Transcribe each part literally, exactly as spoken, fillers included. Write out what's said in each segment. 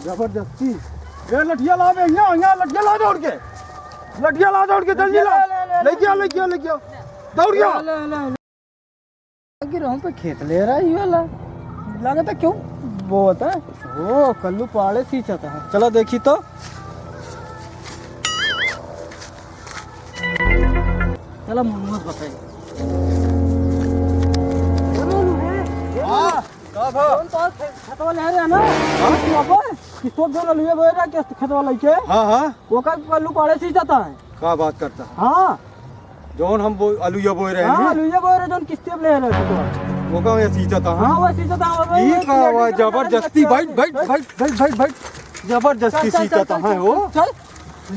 जबरदस्ती। ए, लठिया ला बे, हियाँ, हियाँ, लठिया ला दौड़ के। लठिया ला दौड़ के, जल्दी ला। ले, ले, ले, ले। लेके आ, लेके आ, लेके आ। दौड़ गया। ले, ले, ले, ले। गिरहूं पे खेत ले रहा है ये वाला। लागत है क्यों बोवत है? ओ, कल्लू पाड़े सींचत है। चला देखी तो। चला मुनुआ से बताई। हाँ, का भा? कौन तो खेतवा ले रहा है ना? हाँ? बाबा, किस्तवा जौन अलुए बोए रहा, किस्त खेतवा लेके। हाँ, हाँ। ओकर कल्लू पाड़े सींचत है। का बात करता है? हाँ। जौन हम बो-, अलुइया बोए रहे हाँ, हैं। अलुइया बोए रहे, जौन किस्तिया पे ले रहे थे तो। वो का वैसे सींचत है? हाँ, वैसे सींचत है, हाँ, वही, ई वही, का वही, हुआ, वही, जबरदस्ती, वही, बैठ, बैठ, बैठ, बैठ, बैठ, बैठ। जबरदस्ती चल, चल, सींचत चल, है चल, वो। चल।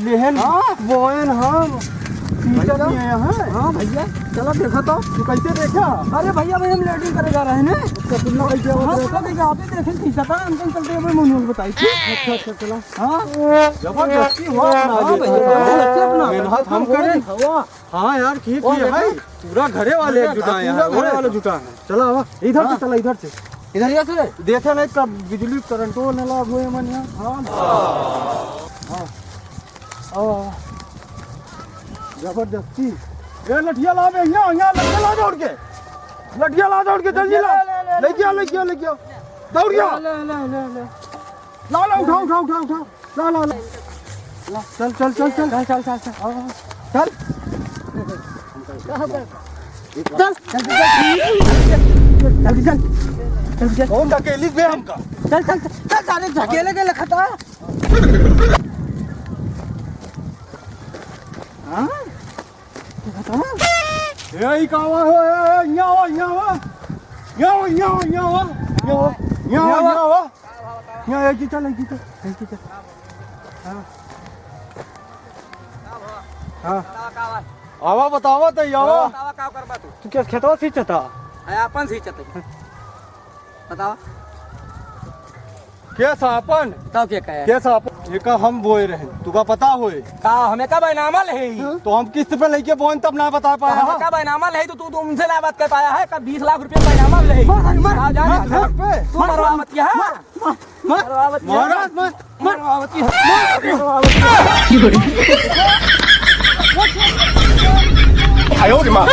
लेहन हाँ। बोएन हम। सींचत भैया। नहीं है, हाँ। हाँ, भैया, चला देखा तो। तू कैसे देखा? अरे भैया, भाई, हम लेटरिन करे जा रहे हैं ना। अच्छा, तुम लोग कैसे हाँ, होते हो? चला देखा, आप ही देखें, सींचत है, हम तुम चलते हैं, भाई, मनुआ बताई थी। अच्छा, अच्छा, चला। हाँ। जबरदस्ती हुआ अपना हाँ, आज। भैया, जबरदस्ती अपना। मेहनत हम करें। हुआ। हाँ यार, ठीक ओ, ही है देखो। भाई। पूरा घरे वाले पूरा जुटाए हैं, घरे वाले पूरा। जुटा हैं। चला, आवा। इधर से हाँ। चला, इधर से। इधर ही से। देखे नहीं, तब बिजली करंटो न लाग हुए मन यहाँ। हाँ। हाँ। आवा, आवा। जबरदस्ती। ए, लठिया ला बे, यहाँ, यहाँ, लठिया ला दौड़ के। लठिया ला दौड़ के, जल्दी ला। ले, ले, ले, ले। लेके आ, लेके आ, लेके आ। दौड़ गया। ले, ले, ले, ले, ले। ला, ला, उठा, उठा, उठा, उठा। ला, ला, ला। ला, चल, चल, चल, चल। चल, चल, चल, चल। हाँ, हाँ, चल। चल, चल, चल, चल। जल्दी चल। जल्दी चल। कौन धकेली बे हमका? चल, चल, चल, चल, सारे धकेले के लखता। हाँ? तू बता। ए, ई का हुआ हो? ए, ए, यहाँ आवा, यहाँ आवा। यहाँ आवा, यहाँ आवा, यहाँ आवा। यहाँ आवा, यहाँ आवा, यहाँ आवा। यहाँ, एक ही चल, एक ही चल, एक ही चल। हाँ। हाँ। आवा, बतावा तो, आवा। बतावा, का करबा तू? तू क्या खेतवा सींचता? अरे, आपन सींचत है। बतावा। के सापन? तब के कहे? के सापन? एका हम बोए रहे। तुका पता होए? का हमें का बैनामा ले ही? तो हम किस्त पे लेके बोएन तब ना बता पाया। हमें का बैनामा ले ही तो तू, तू उनसे ना बात कर पाया है? का बीस लाख रुपया बैनामा ले ही? मार, मार, आ जा, मार, आ जा। मार, तू मार, मरवा मत किया। मार, मार, मार, मरवा मत किया। मार, मार, मार। मरवा मत किया। मरवा मत किया। 哎呦我的妈！